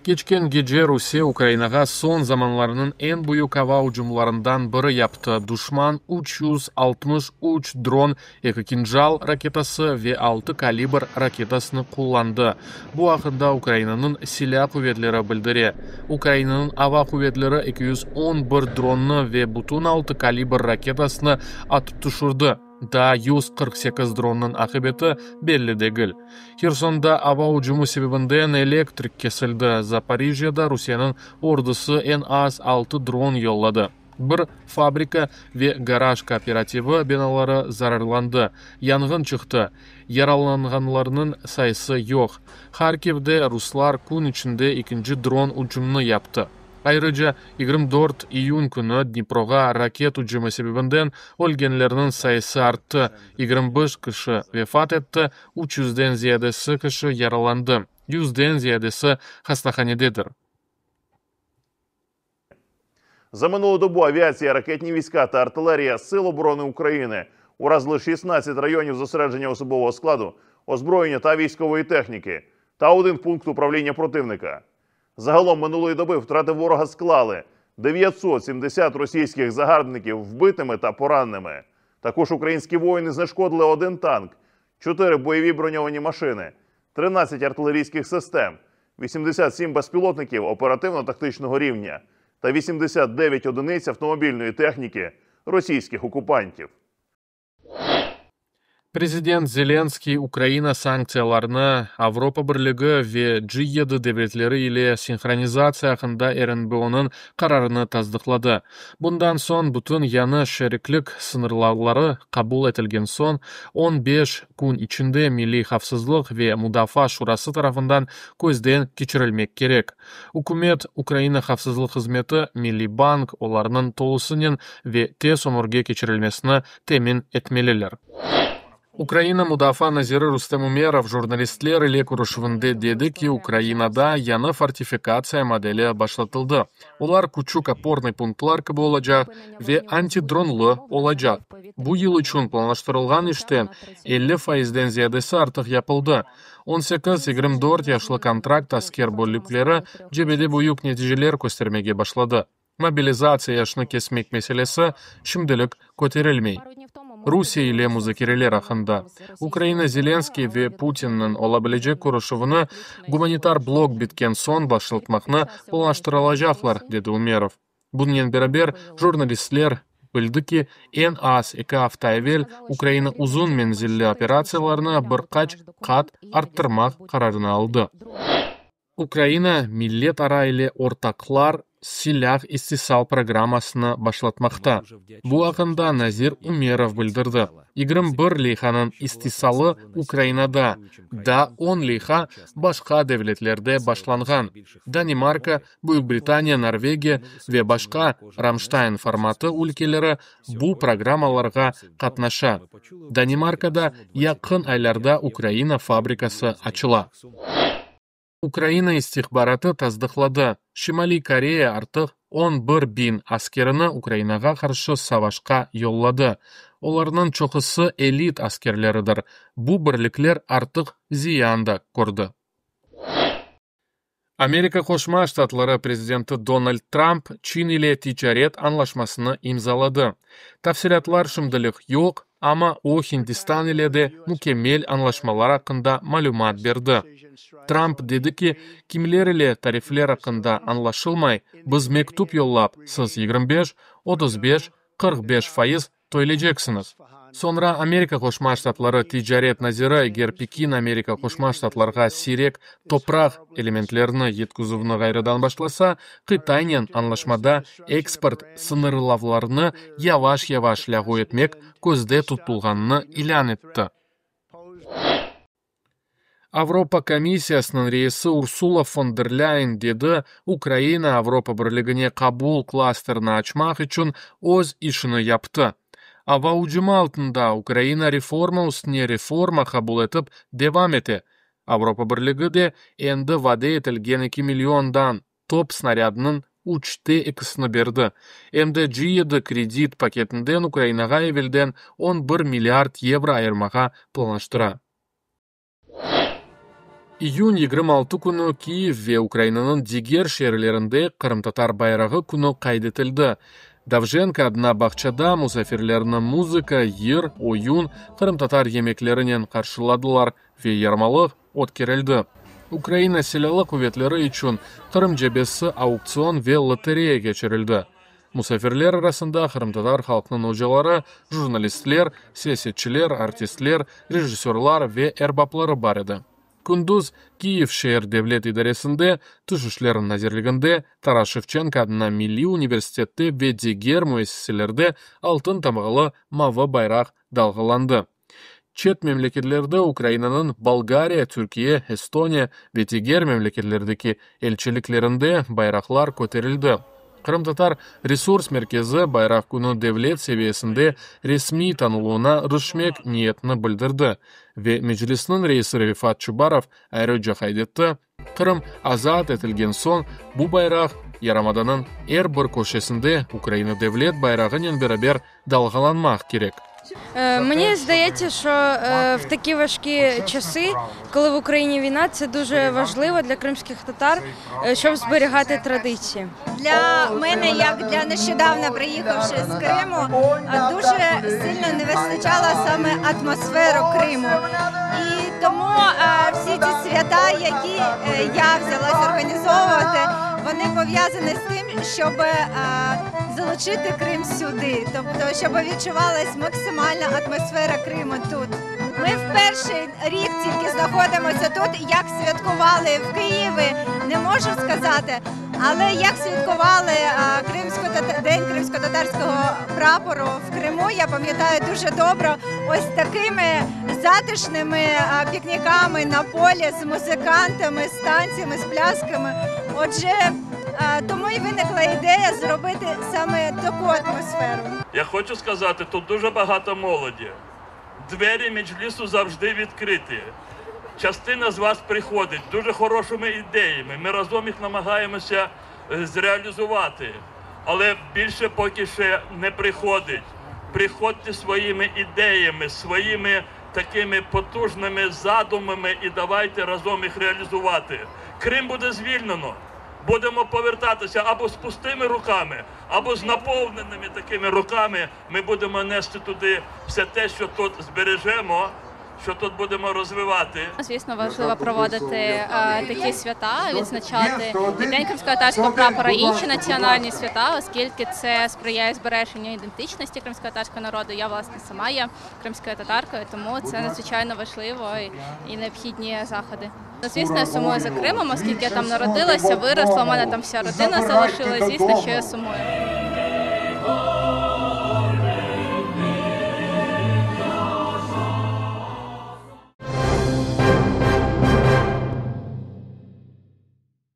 Keçken gece Rusiye Ukrainağa soñ zamanlarınıñ eñ büyük ava ücümlarından biri yaptı. Duşman 363 dron, eki Kinjal raketası ve altı Kalibr raketasını qullandı. Bu aqqında Ukrainanıñ Silâ quvetleri bildire. Ukrainanıñ Ava quvetleri 211 dronnı ve bütün altı Kalibr raketasını atıp tüşürdi. Daa 148 dronnıñ aqibeti belli degil. Hersonda ava ücümi sebebinden elektrik kesildi. Zaporijjâda Rusiyeniñ ordusı eñ az altı dron yolladı. Bir fabrika ve garaj kooperativi binaları zararlandı, yanğın çıqtı, yaralanğanlarnıñ sayısı yoq. Harkivde ruslar kün içinde ekinci dron ücümini yaptı. Ayrıca, 24 iyün künü Dniproğa raket ücümi sebebinden ölgenlerniñ sayısı arttı, 25 kişi vefat etti, üç yüzden ziyadesi kişi yaralandı, yüzden ziyadesi hastahanededir. За минулу добу авіація, ракетні війська та артилерія Сил оборони України уразили 16 районів зосередження особового складу, озброєння та військової техніки та один пункт управління противника. Загалом минулої доби втрати ворога склали 970 російських загарбників вбитими та пораненими. Також українські воїни знешкодили один танк, 4 бойові броньовані машини, 13 артилерійських систем, 87 безпілотників оперативно-тактичного рівня та 89 одиниць автомобільної техніки російських окупантів. Prezident Zelenskıy Ukraina sanktsiyalarını Avropa Birligi ve G7 devletleri ile sinhronizatsiya aqqında RNBO-nıñ qararını tasdıqladı. Bundan soñ bütün yañı şeriklik sıñırlavları qabul etilgen soñ 15 kün içinde Milliy havfsızlıq ve mudafaa şurası tarafından közden keçirilmek kerek. Ükümet, Ukraina havfsızlıq hızmeti, Milliy bank olarnıñ tolusınen ve tez ömürge keçirilmesini temin etmeliler. Ukraina mudafaa naziri Rustem Umerov jurnalistler ile körüşüvinde dedi ki, Ukrainada yañı fortifikatsiya modeli başlatıldı. Olar küçük opornıy punktlar kibi olacaq ve antidronlı olacaq. Bu yıl içün planlaştırılğan işten 50 faizden ziyadesi artıq yapıldı. On sekiz, 24 yaşlı kontrakt asker bölükleri cebede büyük neticeler köstermege başladı. Mobilizatsiya yaşını kesmek meselesi şimdilik köterilmey. Rusiye ile muzakereler aqqında. Ukraina Zelenskıy ve Putinniñ ola bilecek körüşüvini gumanitar blok bitken soñ başlatmaqnı planlaştırılacaqlar, dedi Umerov. Bunen beraber, jurnalistler bildi ki, eñ az eki afta evel Ukraina uzun menzilli operatsiyalarnı bir qaç qat arttırmaq qararını aldı. Ukraina milletara ile ortaqlar silâ istisal programmasını başlatmaqta. Bu aqqında nazir Umerov bildirdi. 21 leyhanıñ istisalı Ukrainada, daa 10 leyha başqa devletlerde başlanğan. Danimarka, Büyük Britaniya, Norvegiya ve başqa Ramştayn formatı ülkeleri bu programmalarğa qatnaşa. Danimarkada yaqın aylarda Ukraina fabrikası açıla. Ukraina istihbaratı tasdıqladı, Şimaliy Koreya artıq 11 biñ askerini Ukrainağa qarşı savaşqa yolladı. Olarnıñ çoqusı elit askerleridir. Bu birlikler artıq ziyan da kördi. Amerika Qoşma Ştatları prezidenti Donald Trump Çin ile ticaret añlaşmasını imzaladı. Tafsilâtlar şimdilik yoq, amma o Hindistan ile de mükemmel añlaşmalar aqqında malümat berdi. Trump dedi ki, kimler ile tarifler aqqında añlaşılmay, biz mektüp yollap, siz 25, 35, 45% töleyceksiñiz. Soñra Amerika Qoşma Ştatları ticaret naziri, eger Pekin Amerika Qoşma Ştatlarğa siyrek topraq elementlerini yetkizüvni ğayrıdan başlasa, Qıtaynen añlaşmada eksport sıñırlavlarını yavaş-yavaş lâğu etmek közde tutulğanını ilân etti. Avropa komissiyasınıñ reisi Ursula fon der Lâyen dedi, Ukraina Avropa Birligine qabul klasterini açmaq içün öz işini yaptı. Ava ücümi altında Ukraina reforma üstüne reforma qabul etip devam ete. Avropa Birligi de endi vade etilgen 2 milliondan. top snarâdınıñ üçte ekisini berdi. Em de G7 kredit paketinden Ukrainağa evelden 11 milliard yevro ayırmağa planlaştıra. İyün 26 künü Kiyev ve Ukrainanıñ diger şeerlerinde Qırımtatar bayrağı künü qayd etildi. Dovjenko adına bağçada musafirlerni muzıka, yır, oyun, qırımtatar yemeklerinen qarşıladılar ve yarmalıq ötkerildi. Ukraina Silâlı quvetleri içün Qırım cebesi auktsion ve lotereya keçirildi. Musafirler arasında qırımtatar halqınıñ ocaları, jurnalistler, siyasetçiler, artistler, rejissörlar ve erbapları bar edi. Kündüz Kiyev şeer devlet idaresinde, Tış işler nazirliginde, Taras Şevçenko adına milliy universitette ve diger müessiselerde altın tamğalı mavı bayraq dalğalandı. Çet memleketlerde Ukrainanıñ Bolgariya, Türkiye, Estoniya ve diger memleketlerdeki elçiliklerinde bayraqlar köterildi. Qırımtatar resurs merkezi Bayraq künü devlet seviyesinde resmiy tanıluvına irişmek niyetini bildirdi ve Meclisniñ reisi Refat Çubarov ayrıca qayd etti, Qırım azat etilgen soñ bu bayraq yarımadanıñ er bir köşesinde Ukraina devlet bayrağınen beraber dalğalanmaq kerek. Мені здається, що в такі важкі часи, коли в Україні війна, це дуже важливо для кримських татар, щоб зберігати традиції. Для мене, як для нещодавно приїхавши з Криму, дуже сильно не вистачало саме атмосферу Криму. І тому всі ці свята, які я взялась організовувати, вони пов'язані з тим, щоб залучити Крим сюди, тобто, щоб відчувалась максимальна атмосфера Криму тут. Ми в перший рік тільки знаходимося тут, як святкували в Києві, не можу сказати, але як святкували День кримськотатарського прапору в Криму, я пам'ятаю дуже добре, ось такими затишними пікніками на полі з музикантами, з танцями, з плясками. Отже, тому і виникла ідея зробити саме таку атмосферу. Я хочу сказати, тут дуже багато молоді. Двері Меджлісу завжди відкриті. Частина з вас приходить з дуже хорошими ідеями. Ми разом їх намагаємося зреалізувати. Але більше поки ще не приходить. Приходьте своїми ідеями, своїми такими потужними задумами і давайте разом їх реалізувати. Крим буде звільнено. Будемо повертатися або з пустими руками, або з наповненими такими руками. Ми будемо нести туди все те, що тут збережемо, що тут будемо розвивати. Звісно, важливо проводити такі свята, відзначати і День кримськотатарського прапора, і інші національні свята, оскільки це сприяє збереженню ідентичності кримськотатарського народу. Я, власне, сама є кримською татаркою, тому це надзвичайно важливо і необхідні заходи. Звісно, я сумую за Кримом, оскільки я там народилася, виросла, у мене там вся родина залишилась, звісно, що я сумую.